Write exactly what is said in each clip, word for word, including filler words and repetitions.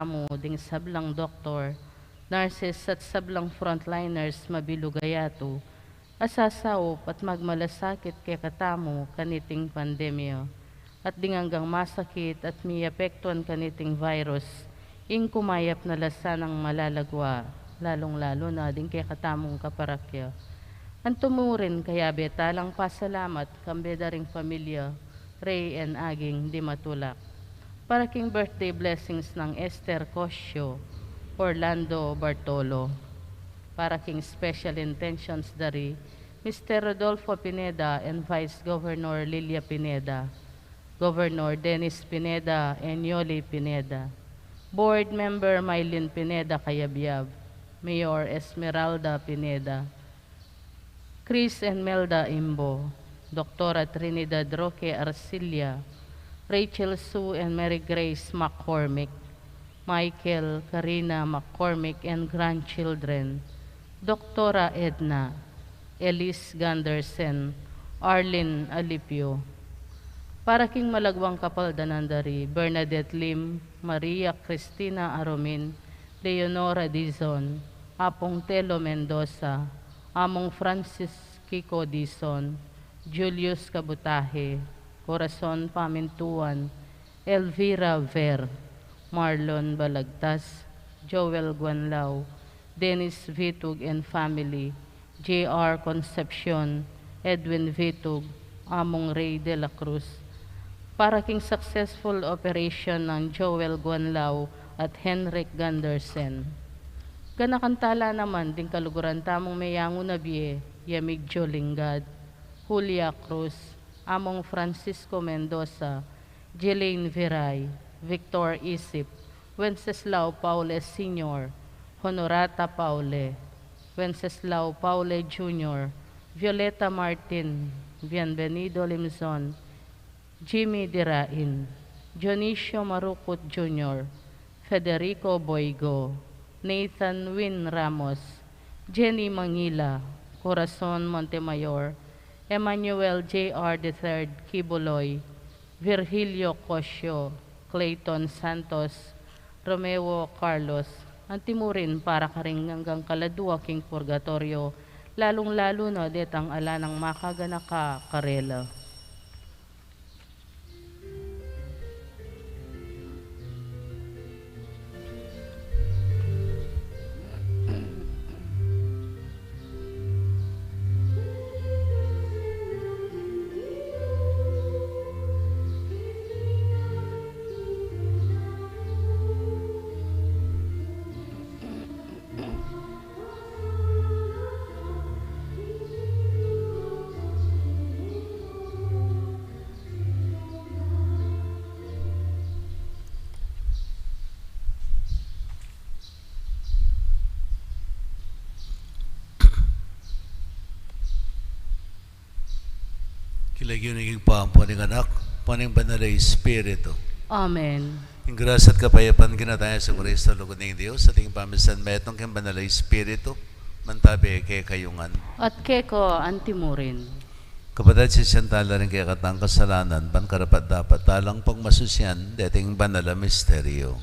kekatamu ding sablang doktor, nurses at sablang frontliners mabilug a yatu, a sasaup at magmalasakit kekatamu kaniting pandemya, at ding anggang masakit at miapektuan kaniting virus, ing kumayap na la sanang malagwa, lalung-lalu na ding kekatamung kaparakya. Anti mu rin kayabe talang pasalamat kambe da ring pamilya, rey and aging dimatulak. Para king birthday blessings nang Esther Cosio, Orlando Bartolo. Para king special intentions da ri Mister Rodolfo Pineda and Vice Governor Lilia Pineda, Governor Dennis Pineda and Yoli Pineda, Board Member Mylene Pineda Cayabyab, Mayor Esmeralda Pineda, Chris and Melda Imbo, Doktora Trinidad Roque Arcilla, Rachel Sue and Mary Grace McCormick, Michael, Karina McCormick and grandchildren, Doktora Edna, Elise Gundersen, Arlene Alipio. Para king malagwang kapaldanan da ri Bernadette Lim, Maria Cristina Aromin, Leonora Dizon, Apung Telo Mendoza, Among Francis Kiko Dizon, Julius Kabutahe, Corazon Pamintuan, Elvira Ver, Marlon Balagtas, Joel Guanlao, Dennis Vitug and family, J R Concepcion, Edwin Vitug, Among Rey de la Cruz, para king successful operation nang Joel Guanlao at Henrik Gundersen. Ganakan tala naman ding kaluguran tamung meyangu na bie, Yamig Jolingad, Julia Cruz, Among Francisco Mendoza, Jelaine Viray, Victor Isip, Wenceslao Paule Senior, Honorata Paule, Wenceslao Paule Junior, Violeta Martin, Bienvenido Limzon, Jimmy Dirain, Dionisio Marukut Junior, Federico Boigo, Nathan Win Ramos, Jenny Mangila, Corazon Montemayor, Emmanuel J R the third Kibuloy, Virgilio Cosio, Clayton Santos, Romeo Carlos, anti mu rin para karing anggang kaladua king purgatoryo, lalung-lalu na detang ala nang makaganaka karela. King lagyu ning Ibpa, ampo ning Anak, ampo ning Banal a Espiritu. Amen. Ing grasya at kapayapan ning Ginung Ginu Jesukristo, lugud ning Dios, at ing pamisan metung king Banal a Espiritu, mantabi kekayu ngan. At keka anti mu rin. Kapatad, sisian tala ring kekatang kasalanan, ban karapat-dapat talang pagmasusian deting banal a misteryo.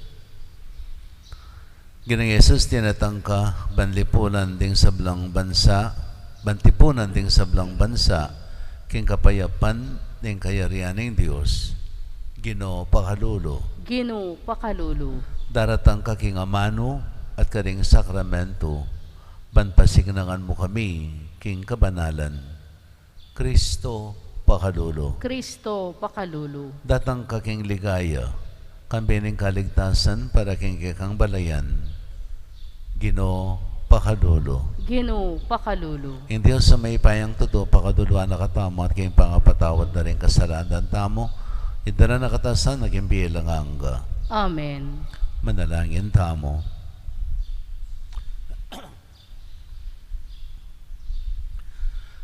Ginung Jesus, dinatang ka ban lipunan ding sablang bansa, ban tipunan ding sablang bansa king kapayapan ning kayarian ning Dios. Ginu, pakalulu. Ginu, pakalulu. Daratang ka king amanu at karing sakramentu, ban pasignangan mu kami king kabanalan. Kristo, pakalulu. Kristo, pakalulu. Datang ka king ligaya, kambe ning kaligtasan para king kekang balayan. Ginu, pakalulu. Ginu, pakalulu. Ing Dios a mayupayang tutu, pakaluluan na katamu at king pangapatawad na ring kasalanan tamu, idala na katamu king bie alang angga. Amen. Manalangin tamu.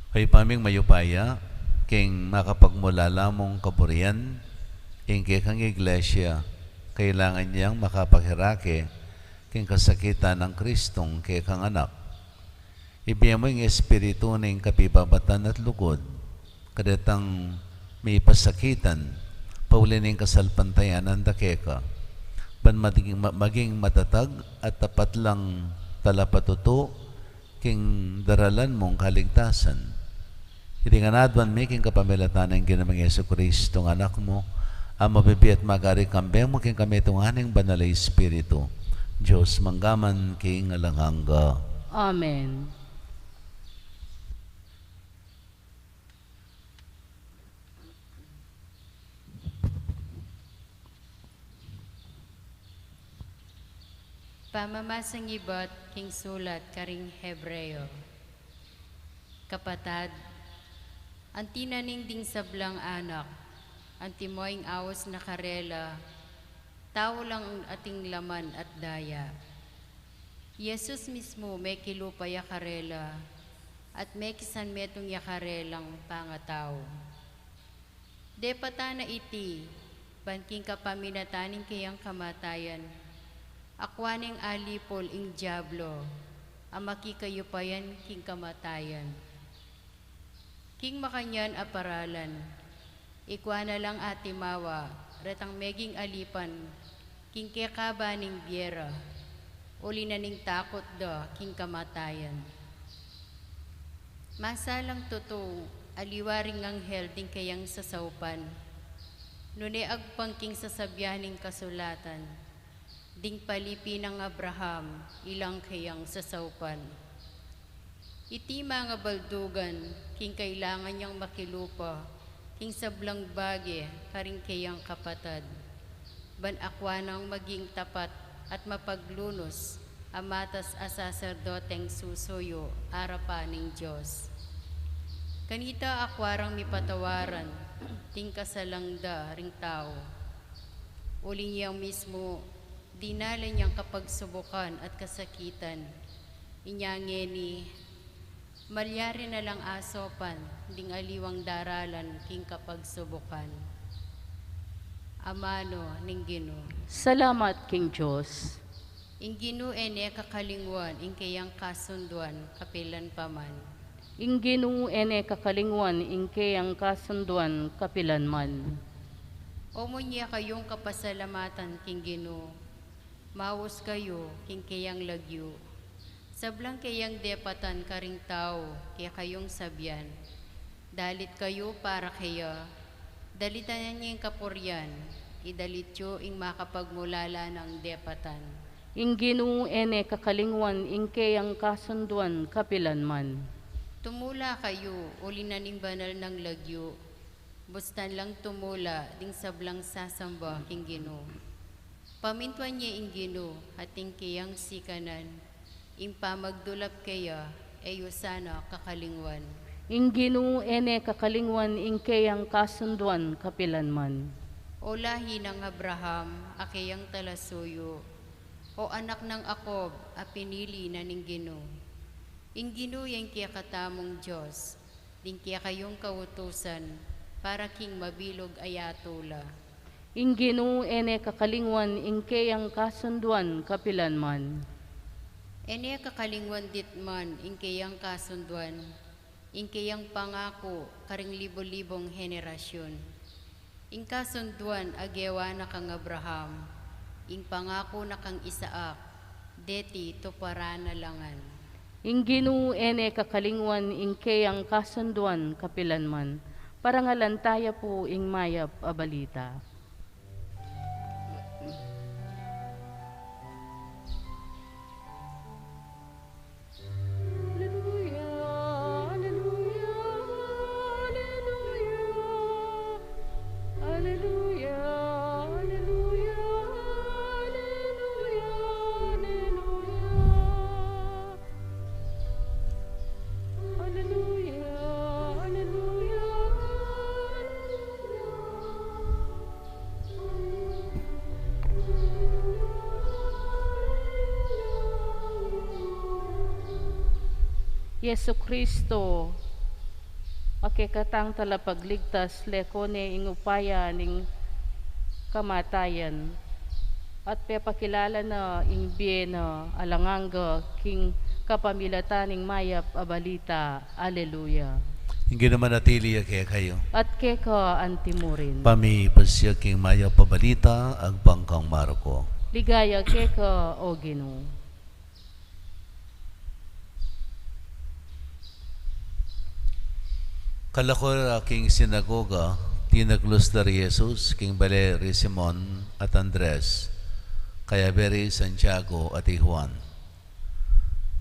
O Ibpa ming mayupaya, king makapagmulala mung kaburian, ing kekang Iglesia, kailangan yang makapagirake king kasakitan nang Kristong kekang Anak. Ibie mu ing espiritu ning kapibabatan at lugud, karetang mipasakitan, pauli ning kasalpantayanan da keka. ban maging, ma-, maging matatag at tapat lang talapatutu king daralan mung kaligtasan. Iti ngan aduan mi king kapamilatan nang Ginu ming Jesucristo nga Anak mu, a mabibie at magari kambe mu king kamitungan ning Banal a Espiritu, Dios mangga man king alang angga. Amen. Pamamasang ibat king sulat karing Hebreo. Kapatad, anti na ning ding sablang anak, antimo ing aus na karela, tau lang ating laman at daya. I Jesus mismu mekilupa ya karela, at mekisanmetung ya karelang pangatau. Depatan na iti, ban king kapaminatan ning keyang kamatayan, akua neng alipul ing Diablo, a makikayupayan king kamatayan. King makanyan a paralan, ikua na lang atimawa, retang meging alipan, king kekaba ning bie ra, uli na ning takut da king kamatayan. Masalang tutu, aliwa ring anghel ding keyang sasaupan, nune agpang king sasabian ning kasulatan, ding palipi nang Abraham, ilang keyang sasaupan. Iti mangabaldugan, king kailangan yang makilupa, king sablang bage, karing keyang kapatad. Ban akua nang maging tapat at mapaglunus, a matas a saserdoteng susuyu, arapan ning Dios. Kanita akua rang mipatawaran, ding kasalang da ring tau. Uling yang mismu, dinalan yang kapagsubukan at kasakitan. Inya ngeni, malyari na lang asopan ding aliwang daralan king kapagsubukan. Amanu ning Ginu. Salamat king Dios. Ing Ginu e ne kakalingwan ing keyang kasunduan kapilan pa man. Ing Ginu e ne kakalingwan ing keyang kasunduan kapilan man. O munye kayung kapasalamatan king Ginu, maus kayu king keyang lagyu. Sablang keyang depatan karing tau, kekayung sabian. Dalit kayu para keya, dalitan ye ing kapurian, idalit yu ing makapagmulala nang depatan. Ing Ginu e ne kakalingwan ing keyang kasunduan kapilan man. Tumula kayu, uli na ning banal nang lagyu, bustan lang tumula ding sablang sasamba king Ginu. Pamintuan ye ing Ginu, ating keyang sikanan, ing pamagdulap keya, e yu sana kakalingwan. Ing Ginu e ne kakalingwan ing keyang kasunduan kapilan man. O lahi nang Abraham, a keyang talasuyu, o anak nang Jacob, a pinili na ning Ginu. Ing Ginu ya ing kekatamung Dios, ding kekayung kautusan, para king mabilug a yatu la. Ing Ginu e ne kakalingwan ing keyang kasunduan kapilan man. E ne kakalingwan ditman ing keyang kasunduan, ing keyang pangaku karing libu-libung henerasyun. Ing kasunduan a gewa na kang Abraham, ing pangaku na kang Isaac, deti tuparan na la ngan. Ing Ginu e ne kakalingwan ing keyang kasunduan kapilan man. Parangalan taya pu ing mayap a balita. Aleluya, aleluya, aleluya. Aleluya, aleluya, aleluya, aleluya. Aleluya, aleluya, aleluya. Jesucristo, a kekatang talapagligtas, leko ne ing upaya ning kamatayan, at pepakilala na ing bie na alang angga king kapamilatan ning mayap a balita. Aleluya. Ing Ginu manatili ya kekayu. At keka antimurin. Pamipasiag king mayap a balita, agpang kang Marco. Ligaya keka, O Ginu. Kalako ra king sinagoga, tinaglus la ri Jesus king bale ri Simon at Andres, kayabe ri Santiago at i Juan.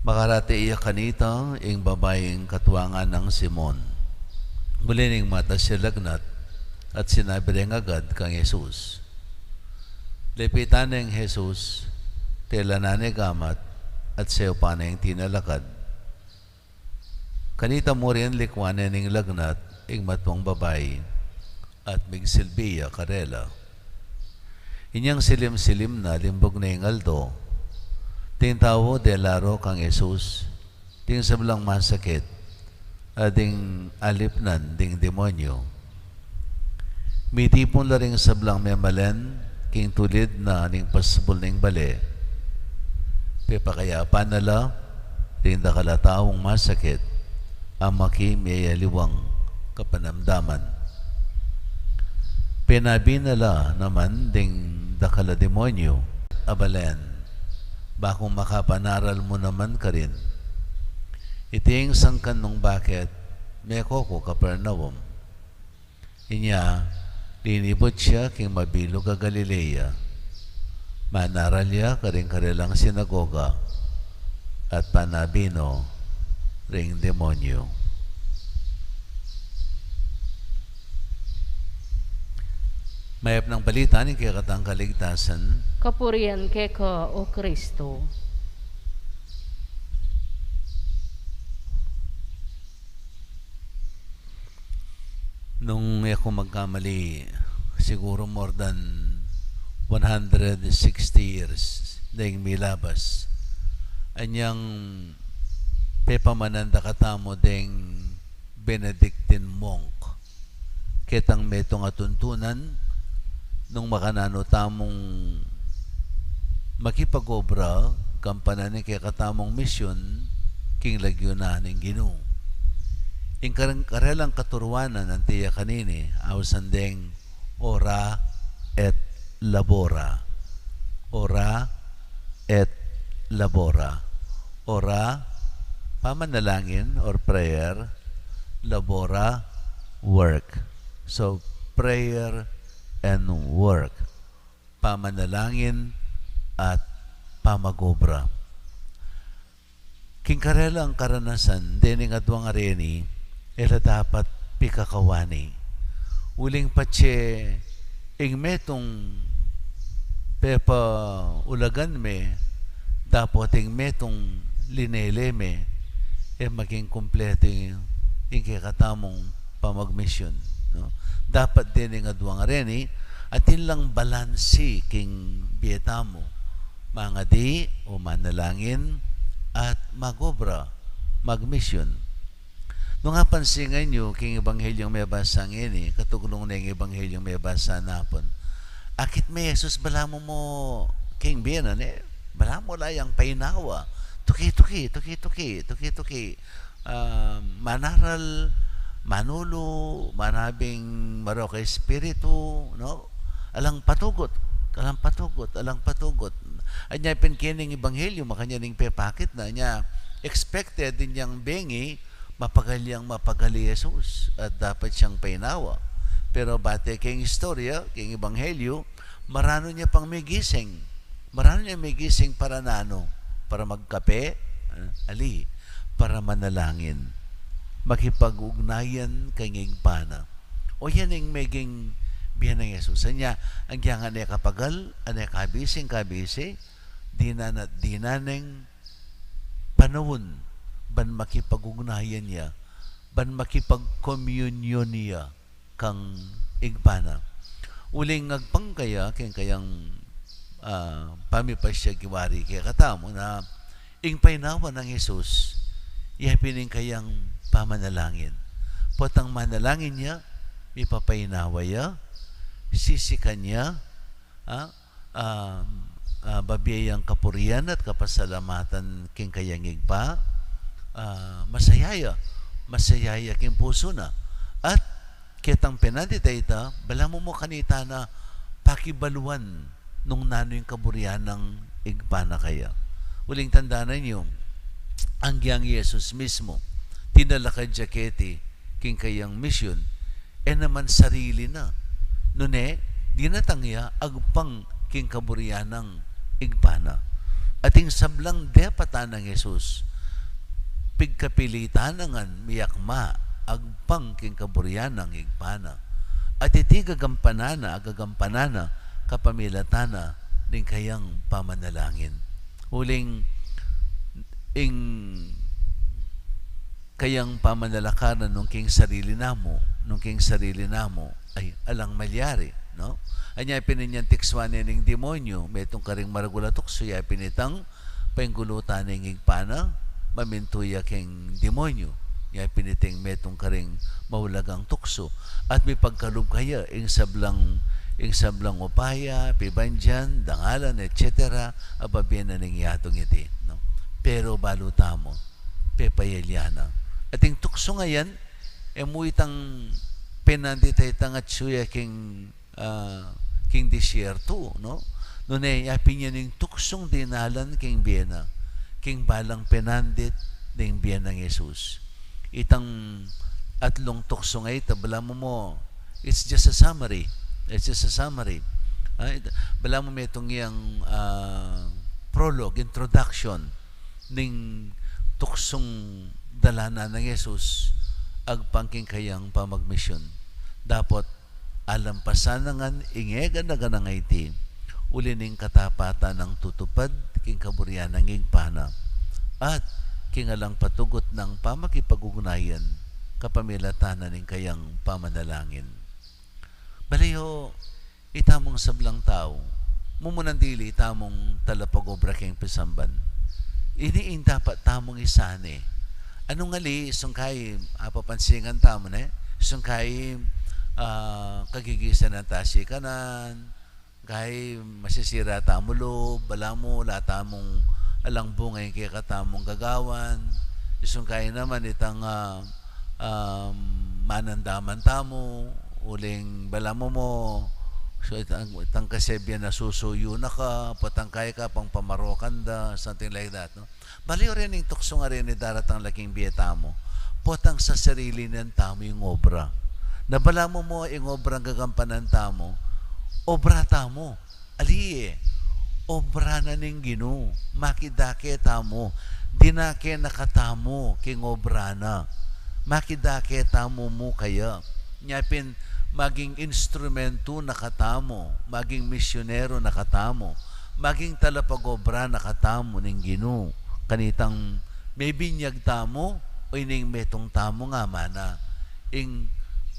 Makarate ya kanita ing babaing katuangan nang Simon. Uli ning matas ya lagnat, at sinabi reng agad kang Jesus. Lepitan neng Jesus, telanan ne gamat, at seupan neng tinalakad. Kanita mu rin likwan ne ning lagnat ing matuang babai, at migsilbi ya karela. Inyang silim-silim na, limbug ne ing aldo, ding tau dela ro kang Jesus, ding sablang masakit, at ding alipnan ding demonyo. Mitipun la ring sablang memalen king tulid na ning pasbul ning bale. Pepakayapan na la ring dakal a taung masakit, a maki miyayaliwang kapanamdaman. Penabi na la naman ding dakal a demonyo, Abalen, bakung makapanaral mu naman karin. Iti ing sangkan nung bakit meko ku Capernaum. Inya, linibut ya king mabilug a Galilea. Manaral ya karing karelang sinagoga, at panabi no ring demonyo. Mayap nang balita ning kekatang kaligtasan. Kapurian keka, O Kristo. Nung e ku magkamali, siguro more than one hundred sixty years deng milabas. Anyang pepamanan da katamu deng Benedictine monk. Ketang metung a tuntunan, nung makananu tamung makipag-obra, gampanan ing kekatamung misyun, king lagyu na ning Ginu. Ing kareng-, karelang katuruanan, anti ya kanini, ausan deng ora et labora. Ora et labora. Ora, pamanalangin or prayer, labora, work. So, prayer and work. Pamanalangin at pamag-obra. King karelang karanasan, dening aduang areni, e la dapat pikakawani. Uling patse ing metung pepaulagan me, dapot ing metung linele me, e maging kumpletu ing, ing kekatamung pamagmisyun, no? Dapat dening aduang areni, atin lang balansi king bie tamu. Mangadi o manalangin at mag-obra, magmisyun. Nung apansinan yu king Ebanghelyung mebasa ngeni, katuglung neng Ebanghelyung mebasa napun, akit me Jesus, balamu mu king bie na ne, balamu la yang painawa. Tuki-tuki, tuki-tuki, tuki-tuki. Ah, manaral, manulu, manabing marok a espiritu, no? Alang patugut, alang patugut, alang patugut. Anya pin kening ebanghelyo, makanyan ing pepakit na, nya expected din yang bengi, mapagal yang mapagal i Jesus, at dapat yang painawa. Pero bate keng istorya, keng ebanghelyo, maranu nya pang migising. Maranu nya migising para nanu? Para magkape? Ah, ali, para manalangin. Makipag-ugnayan keng Ibpa na. O yan ing meging bie nang Jesus. Anya, agyang ane kapagal, ane kabising kabisi, dinan at dinan neng panaun ban makipag-ugnayan ya, ban makipag-komunyon ya kang Ibpa na. Uling agpang kaya, keng kayang, ah, pamipasya giwari kekatamu na ing painawa nang Jesus, ya pin ing kayang pamanalangin. Potang manalangin ya, mipapainawa ya, sisikan ya, ah, ah, ah, babie yang kapurian at kapasalamatan keng kayang Ibpa, ah, masaya ya, masaya ya keng pusu na. At ketang penandit a ita, balamu mu kanita na pakibaluan, nung nanu ing kaburian nang Ibpa na kaya. Uling tandanan yu, anggyang Jesus mismu, tinalakad ya keti king kayang misyun, e naman sarili na. Nune, dinatang ya agpang king kaburian nang Ibpa na. At ing sablang depatan nang Jesus, pigkapilitan na ngan miyakma agpang king kaburian nang Ibpa na. At iti gagampanan na, gagampanan na kapamilatan na ning kayang pamanalangin. Uling ing kayang pamanalakaran nung king sarili namu, nung king sarili namu, ay, alang malyari, no? Anya pin inyang tiksuan ne ning demonyo, metung karing maragul a tuksu, ya pin itang painggulutan ning Ibpa na, mamintu ya king demonyo. Ya pin iting metung karing maulagang tuksu. At mipagkalub kaya ing sablang, ing sablang upaya, pibandian, dangalan, et cetera, a babie na ning yatung iti, no? Pero balu tamu, pepayalian na. At ing tuksu ngayan, e mu itang penandit a itang atsu ya king, ah, king disyertu, no? Nune, ya pin yan ing tuksung dinalan king bie na, king balang penandit ning bie nang Jesus. Itang atlung tuksu a ita, balamu mu, it's just a summary. It's just a summary. Ah, it-, balamu metung yang, ah, prologue, introduction ning tuksung dalanan nang Jesus agpang king kayang pamagmisyun. Dapot alampasan na ngan ing e gana-gana a iti, uli ning katapatan nang tutupad king kaburian nang Ibpa na, at king alang patugut nang pamakipag-ugnayan kapamilatan na ning kayang pamanalangin. Bale ho, itamung sablang tau, mumunan dili itamung talapag-obra king pisamban. Ini ing dapat tamung isane. Nung ali, sungkay, apapansingan tamu ne, sungkay, ah, kagigisan na ta sikanan, kay masisira tamu lub, balamu, ala tamung alang bunga ing kekatamung gagawan, sungkay naman itang, ah, um, manandaman tamu, uling balamu mu, so, itang, itang kasebyan a susuyu na ka, potang kaya ka pang pamarokan da, something like that, no? Bale, o reni ing tuksu a reni daratang la king bie tamu, potang sasarili na tamu ing obra. Na balamu mu ing obrang gagampanan tamu, obra tamu. Ali e, obra na ning Ginu, makidake tamu, dinake na katamu king obra na, makidake tamu mu kaya. Nya pin maging instrumentu na katamu, maging misyonero na katamu, maging talapag-obra na katamu ning Ginu, kanitang mebinyag tamu, o ining metung tamu nga mana, ing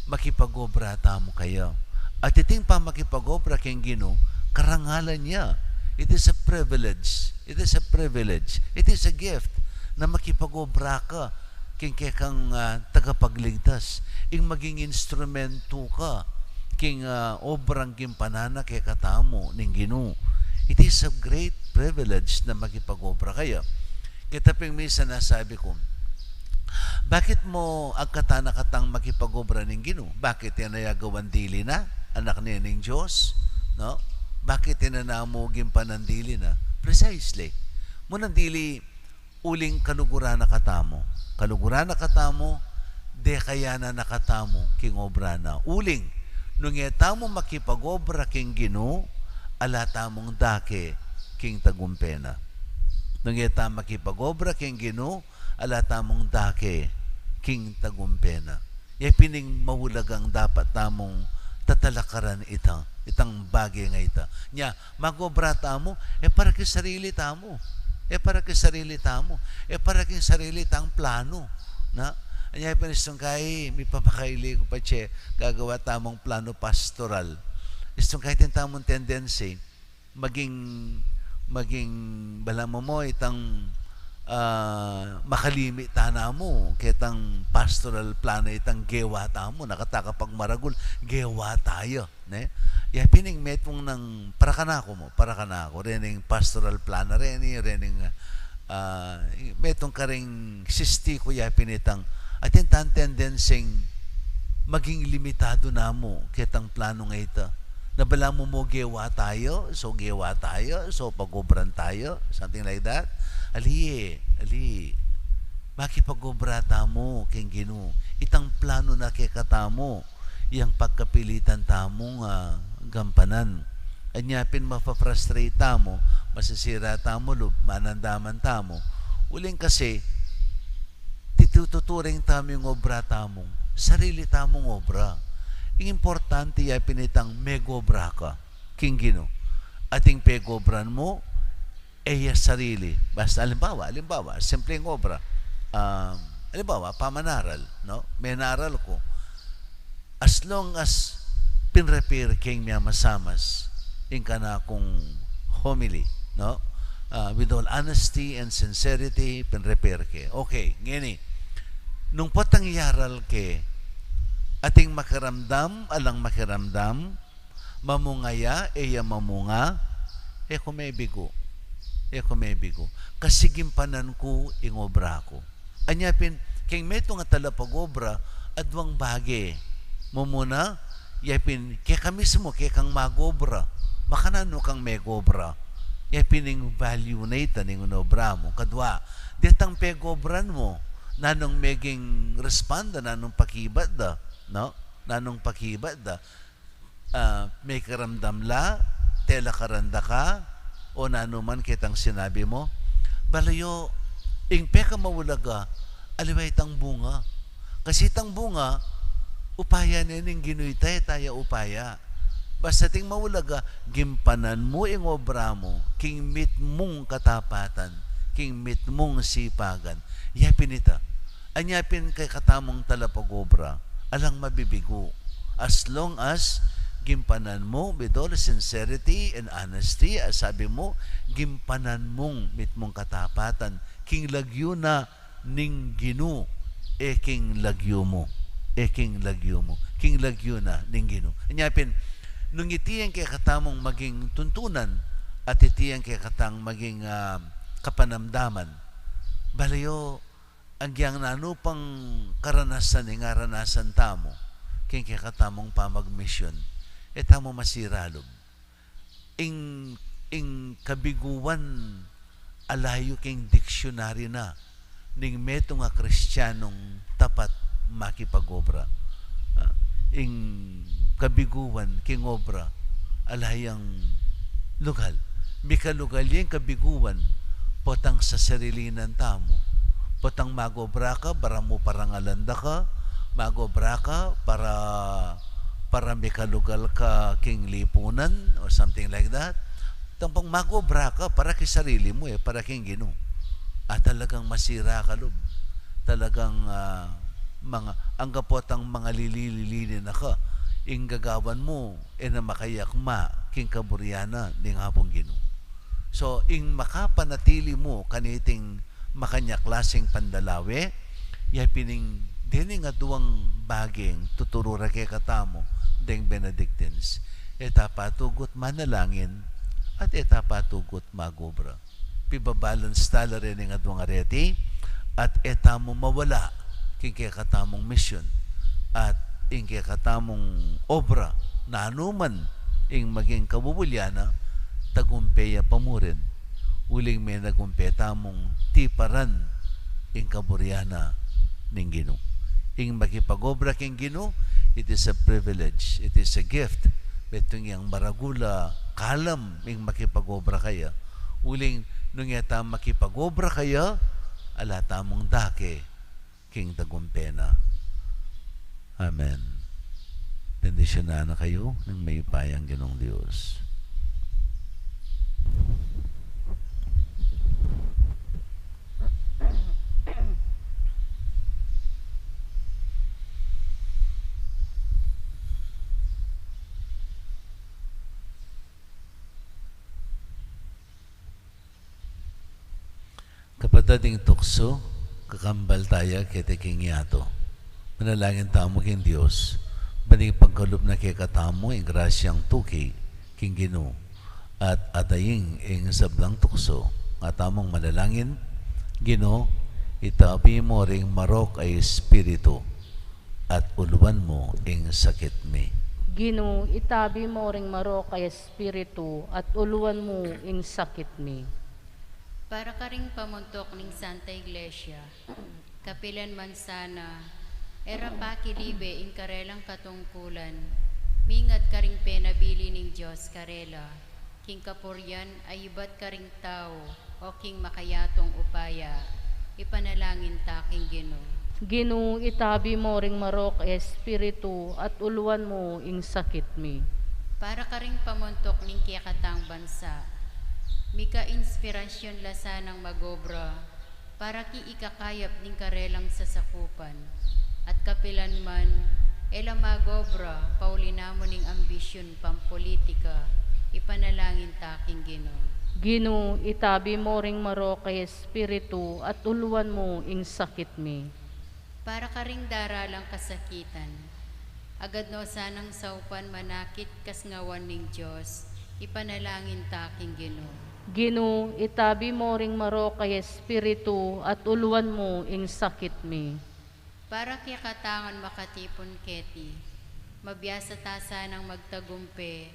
makipag-obra tamu kaya. At iting pamakipag-obra king Ginu, karangalan ya. It is a privilege. It is a privilege. It is a gift na makipag-obra ka king kekang, ah, tagapagligtas. Ing maging instrumentu ka king, ah, obrang gimpanan na kekatamu ning Ginu. It is a great privilege na makipag-obra kaya. Keta pin minsan nasabi ku, bakit mu agkatan a katang makipag-obra ning Ginu? Bakit ya na ya gawan dili na? Anak ne ning Dios, no? Bakit ya na namu gimpanan dili na? Precisely. Munang dili uling kaluguran na katamu. Kaluguran na katamu, dekayan na katamu king obra na. Uling, nung e tamu makipag-obra king Ginu, ala tamung dake king tagumpe na. Nung e tamu makipag-obra king Ginu, ala tamung dake king tagumpe na. Ya pin ing maulagang dapat tamung tatalakaran ita, itang bage nga ita. Nya, mag-obra tamu, e para king sarili tamu. E para king sarili tamu. E para king sarili tang planu. Na? Nya, pin istung kai, mipapakaili ku pa, che, gagawa tamung planu pastoral. Istung kai, atin tamung tendency, maging, maging, balamu mu, itang, ah, makalimi ta namu ketang pastoral plan a itang gewa tamu, na kata kapagmaragul, gewa taya, ne? Ya pin ing metung nang, para kanaku mu, para kanaku, rening pastoral plan a reni, rening, ah, metung karing sisti ku ya pin itang, atin tang tendensing maging limitadu namu ketang planu nga ita. Na balamu mo gewa tayu, so gewa tayu, so pag-obran tayu, something like that. Ali, ali. Makipag-obra tamu king Ginu. Itang planu na kekatamu, yang pagkapilitan tamung, ah, gampanan. Anya pin mafa-frustrate tamu, masisira tamu lub, manandaman tamu. Uling kasi, tituturing tamu ing obra tamu, sarili tamung obra. Ing importante ya pin itang megobra ka king Ginu. At ing pegobran mu, e ya sarili. Basta, alimbawa, alimbawa, simpleng obra. Um, alimbawa, pamanaral, no? Menaral ku. As long as pinrepare ke ing miyamasamas ing kanakung homily, no? Ah, with all honesty and sincerity, pinrepare ke. Okay, ngeni. Nung potang iyaral ke, ating makiramdam, alang makiramdam, mamunga ya, e ya mamunga, e ku mebigu. E ku mebigu. Kasi gimpanan ku ing obra ku. Anya pin, king metung a talapag-obra, aduang bage. Mumuna, ya pin, keka mismu, kekang mag-obra. Makananu kang megobra. Ya pin ing value na ita ning inobra mu. Kadua, detang pegobran mu, nanung meging respond da, nanung pakibat da, no? Nanung pakibat da. Ah, mekiramdam la, tela karanda ka, o nanu man ketang sinabi mu. Balayu, ing pekamaulaga, aliwa itang bunga. Kasi itang bunga, upaya ne ning Ginu ita, e taya upaya. Basta ing maulaga, gimpanan mu ing obra mu, king mitmung katapatan, king mitmung sipagan. Ya pin ita. Anya pin kekatamung talapag-obra, alang mabibigu. As long as gimpanan mu, with all sincerity and honesty, a sabi mu, gimpanan mung mitmung katapatan, king lagyu na ning Ginu, e king lagyu mu, e king lagyu mu, king lagyu na ning Ginu. Anya pin, nung iti ing kekatamung maging tuntunan, at iti ing kekatang maging, ah, kapanamdaman, balayu, agyang nanu pang karanasan ing aranasan tamu, king kekatamung pamagmisyun, e tamu masira lub. Ing, ing kabiguan ala yu king diksyunaryu na ning metung a Kristianung tapat makipag-obra. Ah, ing kabiguan king obra, ala yang lugal. Mikalugal ya ing kabiguan, potang sasarilinan tamu. Potang mag-obra ka, para mu parangalan da ka, mag-obra ka, para, para mikalugal ka king lipunan, or something like that. Tampang mag-obra ka, para king sarili mu, e, para king Ginu. Ah, talagang masira ka lub. Talagang, ah, mga, angga potang mangalili-lili na ka. Ing gagawan mu, e na makayakma king kaburian na ning Apung Ginu. So, ing makapanatili mu kaniting makanyang klaseng pandalawe, ya pin ing dening aduang bageng tuturu ra kekatamu deng Benedictines. E ta patugut manalangin, at e ta patugut mag-obra. Pibabalance tala rening aduang areti, at e tamu mawala king kekatamung misyun, at ing kekatamung obra, nanu man ing maging kabubulyana, tagumpe ya pa mu rin. Uling menagumpe tamung tiparan ing kaburian na ning Ginu. Ing makipag-obra king Ginu, it is a privilege, it is a gift. Metung yang maragul a kalam ing makipag-obra kaya. Uling nung e ta makipag-obra kaya, ala tamung dake king tagumpe na. Amen. Bendisyunan na kayu ning mayupayang Ginung Dios. Kapatad, ing tuksu, kakambal taya keti king yatu. Manalangin tamu king Dios, ban ipagkalub na kekatamu ing grasyang tuki king Ginu, at atayin ing sablang tuksu. Nga tamung manalangin. Ginu, itabi mu ring marok a espiritu, at uluan mu ing sakit mi. Ginu, itabi mo ring marok a espiritu at uluan mu ing sakit mi. Para karing pamuntuk ning Santa Iglesia, kapilan man sana, e ra pakilibe ing karelang katungkulan, mingat karing penabili ning Dios karela, king kapurian a ibat karing tau, o king makayatung upaya, ipanalangin ta king Ginu. Ginu, itabi mo ring marok a espiritu at uluan mu ing sakit mi. Para karing pamuntuk ning kekatang bansa, mika inspirasyon la sanang magobra, para king ikakayap ning karelang sasakupan. At kapilan man, e la magobra, pauli na mu ning ambisyun pampulitika, ipanalangin ta king Ginu. Ginu, itabi mo ring marok a espiritu at uluan mu ing sakit mi. Para karing daralang kasakitan, agad no sanang saupan manakit kasngawan ning Dios, ipanalangin ta king Ginu. Ginu, itabi mo ring marok a espiritu at uluan mu ing sakit mi. Para kekatangan makatipun keti, mabiasa ta sanang magtagumpe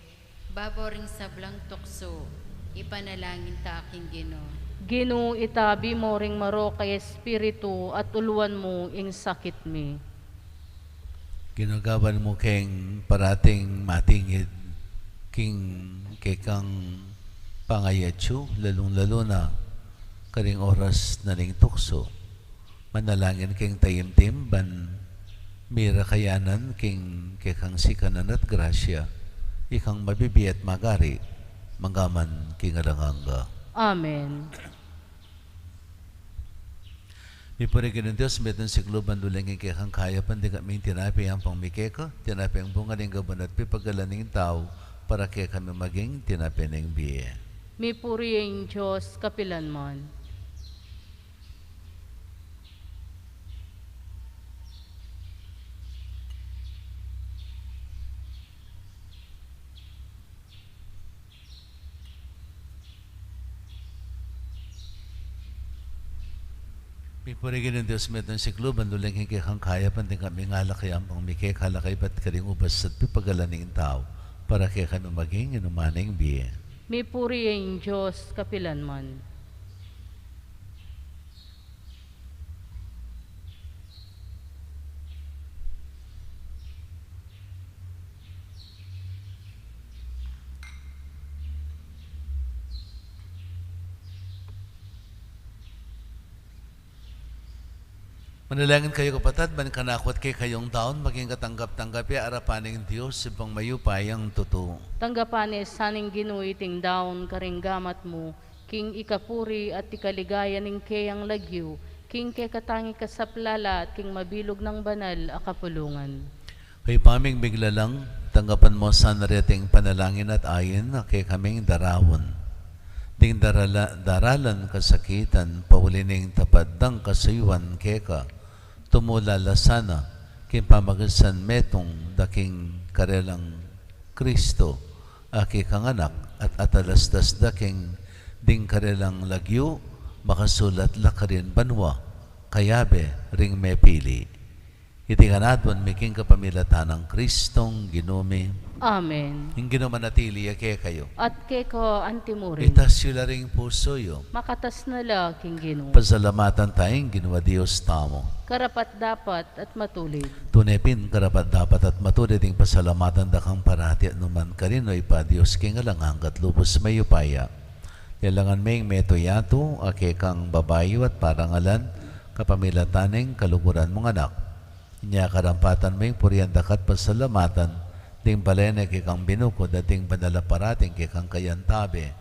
babo ring sablang tuksu, ipanalangin ta king Ginu. Ginu, itabi mo ring marok a espiritu at uluan mu ing sakit mi. Ginu, gawan mu keng parating matingid king kekang pangayatsu, lalung-lalu na karing oras na ning tuksu. Manalangin keng taimtim ban mira kayanan king kekang sikanan at grasya, ikang mabibie at magari, mangga man king alang angga. Amen. Mipuri ing Ginung Dios, metung siklu ban uling king kekang kayapan ding kaming tinape ampong mi keka, tinape ing bunga ning gabun at pipagalan ning tau, para kekami maging tinape ning bie. Mipuri ing Dios kapilan man. Mipuri ing Ginung Dios, metung siklu ban uling king kekang kayapan ding kaming alak ampong mi keka, alak ibat karing ubas at pipagalan ning tau, para kekami maging inuman ning bie. Mipuri ing Dios kapilan man. Manalangin kayu, kapatad, ban kanaku at kekayung daun maging katanggap-tanggap ya arapan ning Dios, Ibpang mayupayang tutu. Tanggapan na sa ning Ginu iting daun karing gamat mu, king ikapuri at ikaligaya ning keyang lagyu, king kekatang ikasaplala at king mabilug nang banal a kapulungan. O Ibpa ming miglalang, tanggapan mu sana reting panalangin at ain a kekaming daraun. Ding darala-, daralan kasakitan, pauli ning tapat dang kasuyuan keka, tumula la sana king pamagsan metung da king karelang Kristo a kekang Anak, at atalastas da king ding karelang lagyu, makasulat la karin banua, kayabe ring mepili. Iti ngan aduan mi king kapamilatan nang Kristong Ginu mi. Amen. Ing Ginu manatili ya kekayu. At keka antimurin. Itas yu la ring pusu yu. Makatas na la king Ginu. Pasalamatan taya ing Ginu a Dios tamu. Karapat-dapat at matulid. Tune pin karapat-dapat at matulid ing pasalamatan da kang parati at numan karin, O Ibpa, Dios king alang angga at lubus mayupaya. Lelangan me ing metung yatu a kekang babayu at parangalan kapamilatan ning kaluguran mung Anak. Inya karampatan me ing purian da ka at pasalamatan ding balen a kekang binukud at ding banal a parating kekang kayantabe.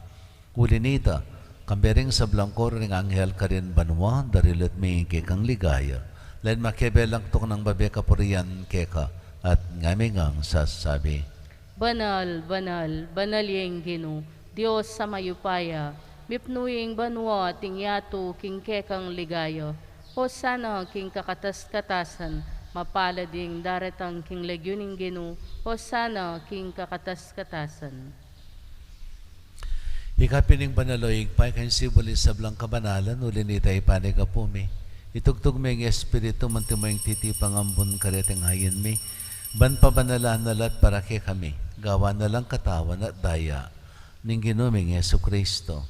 Uli nita, kambe ring sablang koro ring anghel karin banua, daralit mi ing kekang ligaya. Len makebe lang tuknang babe kapurian keka, at ngami ngang sasabi: Banal, banal, banal ya ing Ginu, Dios a mayupaya, mipnu ya ing banua at ing yatu king kekang ligaya. Hosana king kakatas-katasan, mapalad ing daratang king lagyu ning Ginu, Hosana king kakatas-katasan. Ika pin ing banal, O Ibpa, ika ing sibul ning sablang kabanalan, uli nita ipanyawad mi. Itugtug me ing Espiritu mu, antimo ing titipang ambun kareting ain mi, Ban pabanalan na la at para kekami, gawan na lang katawan at daya ning Ginu ming Jesucristo.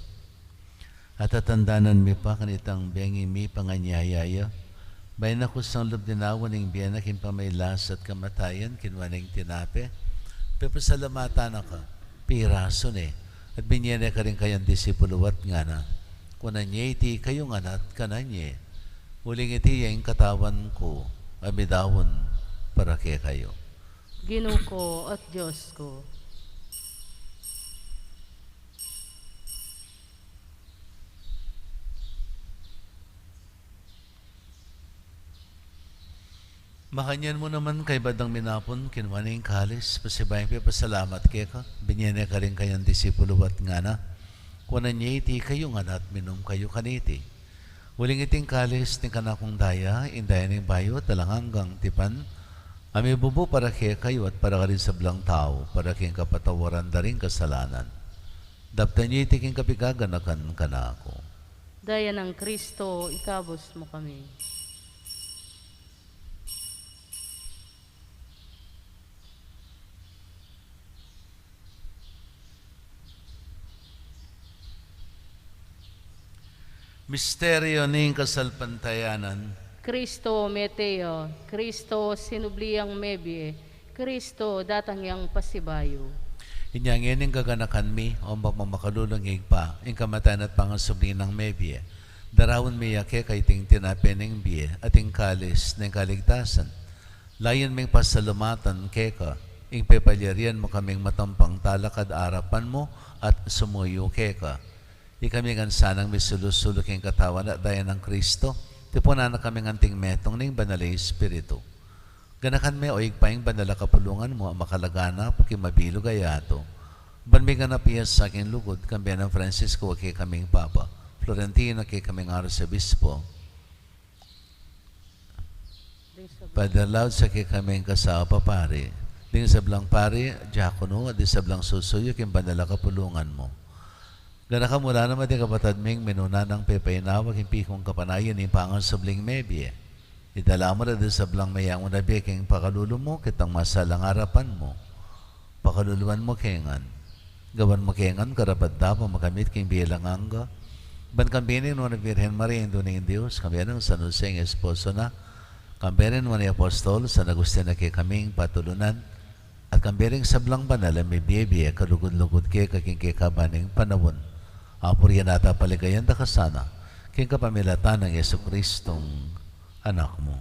At tatandanan mi pa kanitang bengi mi panganyaya ya, bayu na kusang lub dinaun ing bie na king pamagkasakit at kamatayan, kinua ne ing tinape, pepasalamatan na ka, pirasu ne, at binie ne karing kayang disipulu at ngana: Kunan ye iti kayu ngan at kanan ye, uling iti ya ing katawan ku a midaun para kekayu. Ginu ku at Dios ku. Makanyan mu naman, kaybat dang minapun, kinua ne ing kalis, pasibayu yang pepasalamat keka, binie ne karing kayang disipulu at ngana: Kunan ye iti kayu ngan at minum kayu kaniti, uling iti ing kalis ning kanakung daya, ing daya ning bayu at alang anggang tipan, a mibubu para kekayu at para karing sablang tau, para king kapatawaran da ring kasalanan. Daptan ye iti king kapigaganakan kanaku. Daya nang Kristo, ikabus mu kami. Misteryu ning kasalpantayanan. Kristo mete ya, Kristo sinubli yang mebie, Kristo datang yang pasibayu. Inya ngeni gaganakan mi, o mapamakalulung Ibpa, ing kamatayan at pangasubli nang mebie. Daraun mi ya keka iting tinape ning bie, at ing kalis ning kaligtasan. Layun ming pasalamatan keka, ing pepalyarian mu kaming matampang talakad arapan mu at sumuyu keka. Ikami ngan sanang misulu-sulu king katawan at daya nang Kristo, tipunan na kaming anting metung ning Banal a Espiritu. Ganakan me, o Ibpa, ing banal a kapulungan mu, a makalaganap king mabilug a yatu. Ban miganap ya sa king lugud, kambe nang Francisco a kekaming Papa, Florentino a kekaming Arsobispo, Father Loud a kekaming kasapa pari, ding sablang pari, diakono, at ding sablang susuyu king banal a kapulungan mu. Ganakan mu la naman ding kapatad ming minuna nang pepainawa king pikung kapanayan ning pangasubling mebie. Idala mu la ding sablang meyangu na bie king pakalulu mu, ketang masalang arapan mu. Pakaluluan mu ke ngan. Gawan mu ke ngan karapat-dapat makamit king bie alang angga. Ban kambe ning Nuan a Virgen Maria, Indu ning Dios, kambe nang San Jose a esposo na, kambe ring nuan a apostol, San Agustin a kekaming patulunan, at kambe ring sablang banal a mibie-bie kalugud-lugud keka king kekaban ning panaun. Apurian at paligayan da ka sana, king kapamilatan nang Jesucristong Anak mu.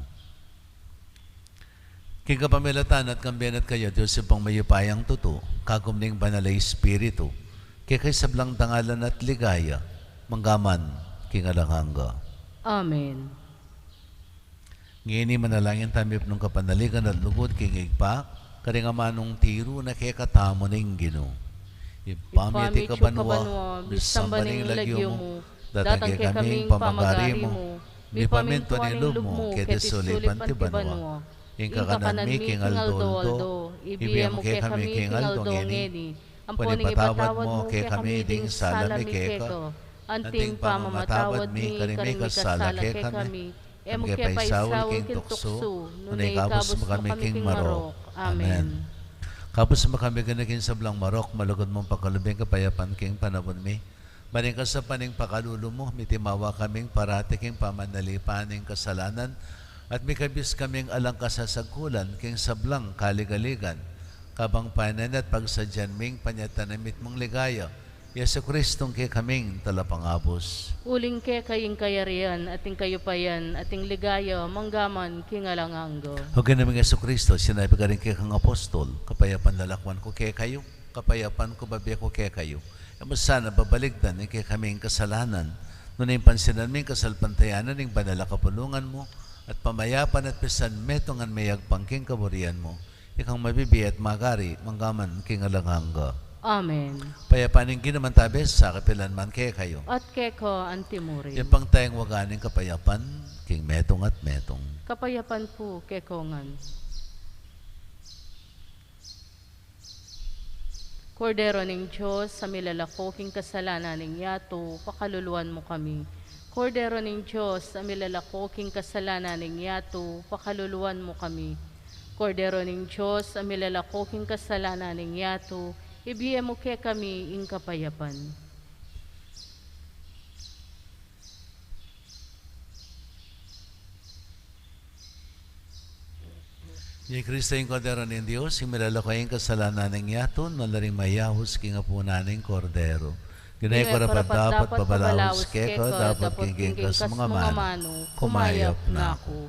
King kapamilatan na at kambe na at kaya, Dios Ibpang mayupayang tutu, kagum ning Banal a Espiritu, keka ing sablang dangalan at ligaya, mangga man king alang angga. Amen. Ngeni manalangin tamu king kapanaligan at lugud king Ibpa, karing amanung tiru na kekatamu ning Ginu. Ibpa mi, atiu ka banua, misamban ing lagyu mu, datang kekami ing pamagari mu, mipamintuan ing lub mu keti sulip anti banua. Ing kakanan mi king aldo-aldo ibie mu kekami king aldo ngeni. Ampon ipatawad mu kekami ding sala mi keka, anti ing pamamatawad mi karing mikasala kekami. E mu ke paisaul king tuksu, nune ikabus mu kami king marok. Amen. Kabus mu kami king sablang marok, malugud mung pakalub ing kapayapan king panaun mi. Ban king saup ning pakalulu mu, mitimawa kaming parati king pamanalipan ning kasalanan, at mikabus kaming alang kasasagkulan king sablang kaligaligan, kabang panenayan at pagsadyan ming panyatang ning mitmung ligaya, Jesucristong kekaming Talapangabus. Uling keka ing kayarian, at ing kayupayan, at ing ligaya, mangga man king alang angga. O Ginu ming Jesucristo, sinabi mu karing kekang apostol, kapayapan lalakwan ku kekayu, kapayapan ku bibie ku kekayu. E mu sana babalikdan ing kekaming kasalanan, nune pansinan mu ing kasalpantayanan ning banal a kapulungan mu, at pamayapan at pisanmetungan me agpang king kaburian mu, ikang mabibie at magari, mangga man king alang angga. Amen. Ing kapayapan ning Ginu mantabe sa kapilan man kekayu. At keka antimurin. Ing pangtayang waga ning kapayapan, king metung at metung. Kapayapan pu kekayu ngan. Kordero ning Dios, a milalako king kasalanan ning yatu, pakaluluan mu kami. Kordero ning Dios, a milalako king kasalanan ning yatu, pakaluluan mu kami. Kordero ning Dios, a milalako king kasalanan ning yatu, ibie mu kekami ing kapayapan. Ni Kristo ing Kordero ning Dios, ing milalako king kasalanan ning yatu, nanu la ring mayaus king apunan ning Kordero. Di na ku karapat-dapat pabalaus keka, dapot king king kasmung amanu, kumayap na ku.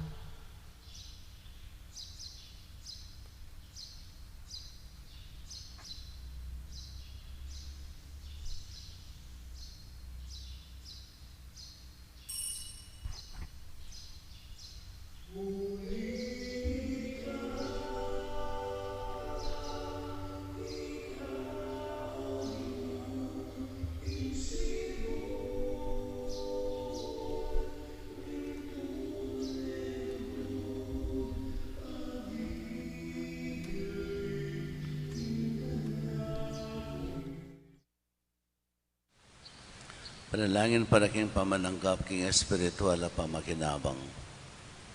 Panalangin para king pamananggap king espiritual a pamakinabang.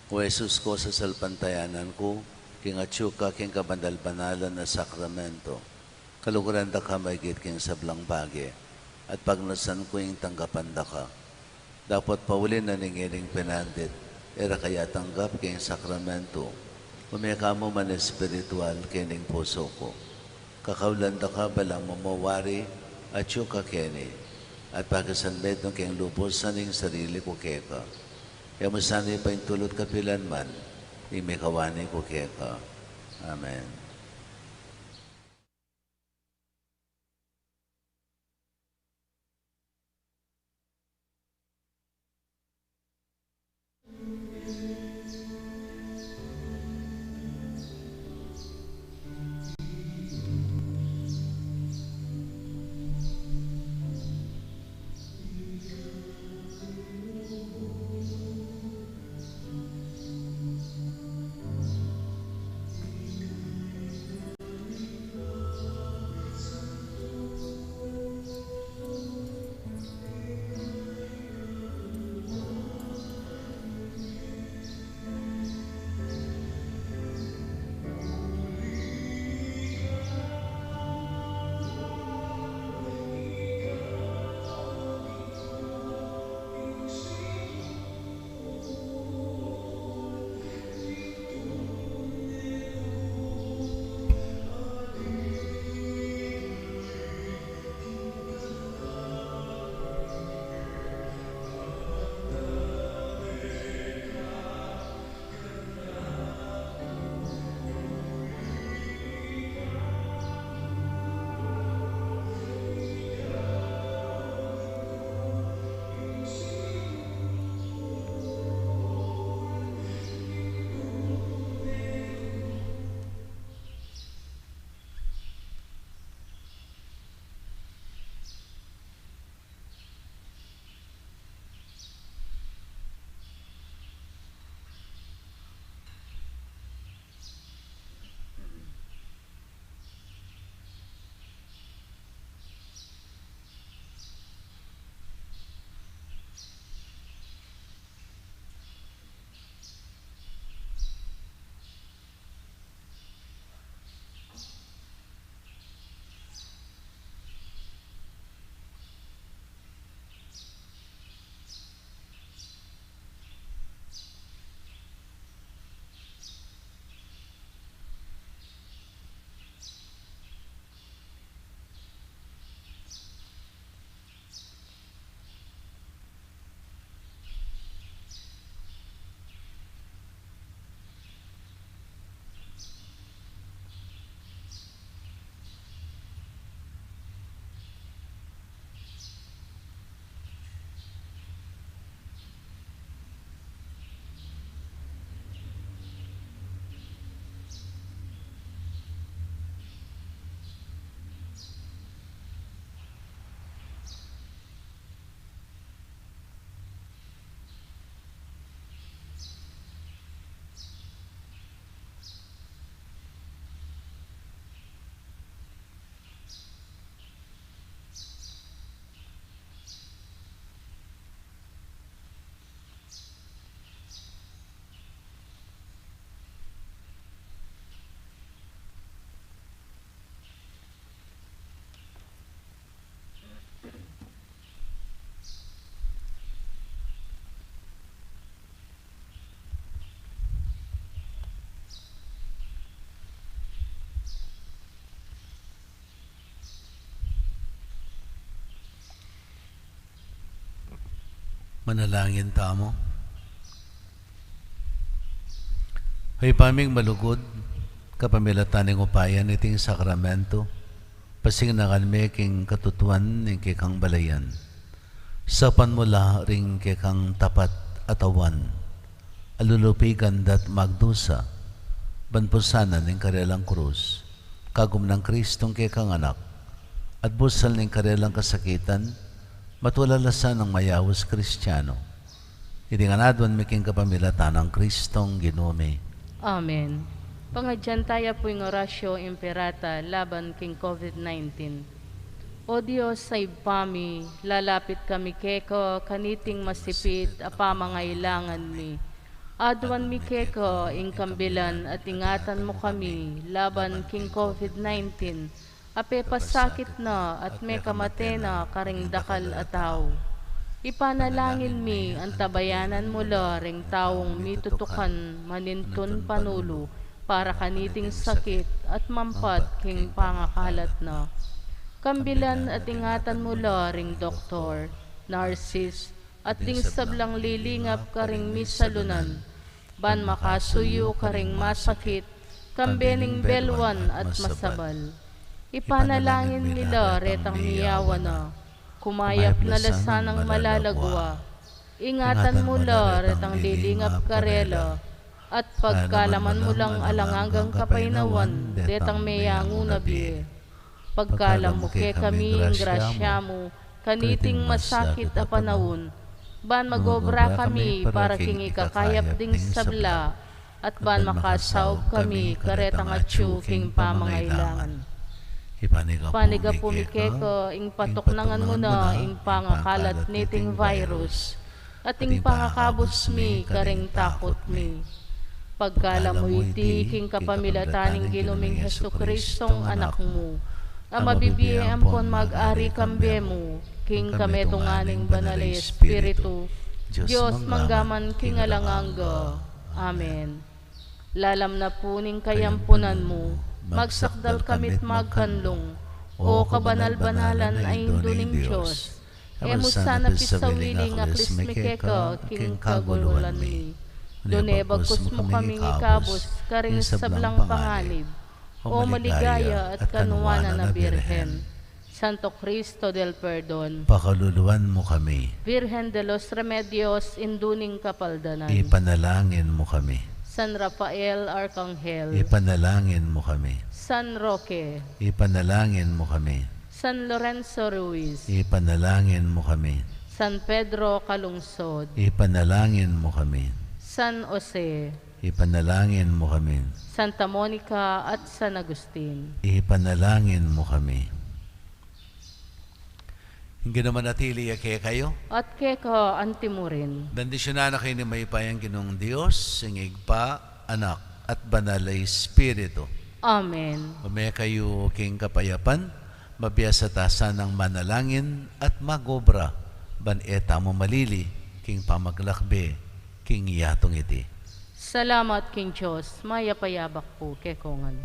O Jesus ku, sasalpantayanan ku king atyu ka king kabanal-banalan a sakramento. Kaluguran da ka maigit king sablang bage, at pagnasan ku ing tanggapan da ka. Dapot pauli na ning ining pinandit, e ra ka ya tanggap king sakramento, ume ka mu man espiritual king pusu ku. Kakaulan da ka balang mamawari, atyu ka keni, at pakisanmetung keng lubus ing sarili ku keka. E mu sana paintulut kapilan man, ing mikawani ku keka. Amen. Manalangin tamu. Ibpa ming malugud, kapamilatan ning upaya niting sakramento, pasinganan mi king katutuan ning kekang balayan. Saupan mu la ring kekang tapat a tauan a lulupigan da't magdusa, ban pusanan ning karelang krus, kagum nang Kristong kekang Anak, at busal ning karelang kasakitan, matula la sanang mayaus Kristiano. Iti ngan aduan mi king kapamilatan nang Kristong Ginu mi. Amen. Pangadyan taya pu ing Oratio Imperata laban king COVID nineteen. O Dios a Ibpa mi, lalapit kami keka kaniting masipit a pamangailangan mi. Aduan mi keka ing kambilan at ingatan mu kami laban king COVID nineteen, a pepasakit na at mekamate na karing dakal a tau. Ipanalangin mi antabayanan mu la ring taung mitutukan manintun panulu para kaniting sakit at mampat king pangakalat na. Kambilan at ingatan mu la ring doktor, narsis, at ding sablang lilingap karing misalunan, ban makasuyu karing masakit, kambe ning beluan at masabal. Ipanalangin mi la retang miyawan na, kumayap na la sanang malagwa. Ingatan mu la retang lilingap karela, at pagkalaman mu lang alang anggang kapaynawan detang meyangu na bie. Pagkalam mu kekami ing grasya mu kaniting masakit a panaun, ban mag-obra kami para king ikakayap ding sabla, at ban makasaup kami karetang atyu king pamangailangan. Ipanyawad mi keka ing patuknangan mu na ing pangakalat niting virus, at ing pangakabus mi karing takut mi. Pagkalam mu iti king kapamilatan ning Ginu ming Jesucristong Anak mu, a mabibie ampon mag-ari kambe mu king kametungan ning Banal a Espiritu, Dios mangga man king alang angga. Amen. Lalam na pu ning kayampunan mu, magsakdal kami't magkanlung, O kabanal-banalan a Indu ning Dios. E mu sana pisawili ing aklis mi keka king kaguluhan mi. Nune bagkus mu kaming ikabus karing sablang panganib, O maligaya at kanuanan a Birhen, Santo Cristo del Perdon, pakaluluan mu kami. Virgen de los Remedios, Indu ning Kapaldanan, ipanalangin mu kami. San Rafael Arkanghel, ipanalangin mu kami. San Roque, ipanalangin mu kami. San Lorenzo Ruiz, ipanalangin mu kami. San Pedro Calungsod, ipanalangin mu kami. San Jose, ipanalangin mu kami. Santa Monica at San Agustin, ipanalangin mu kami. Ing Ginu manatili ya kekayu. At keka anti mu rin. Bendisyunan na kayu ning mayupayang Ginung Dios, ing Ibpa, Anak, at Banal a Espiritu. Amen. Ume kayu king kapayapan, mabiasa ta sanang manalangin at mag-obra, ban e tamu malili king pamaglakbe king yatung iti. Salamat king Dios, mayap a yabak pu kekongan.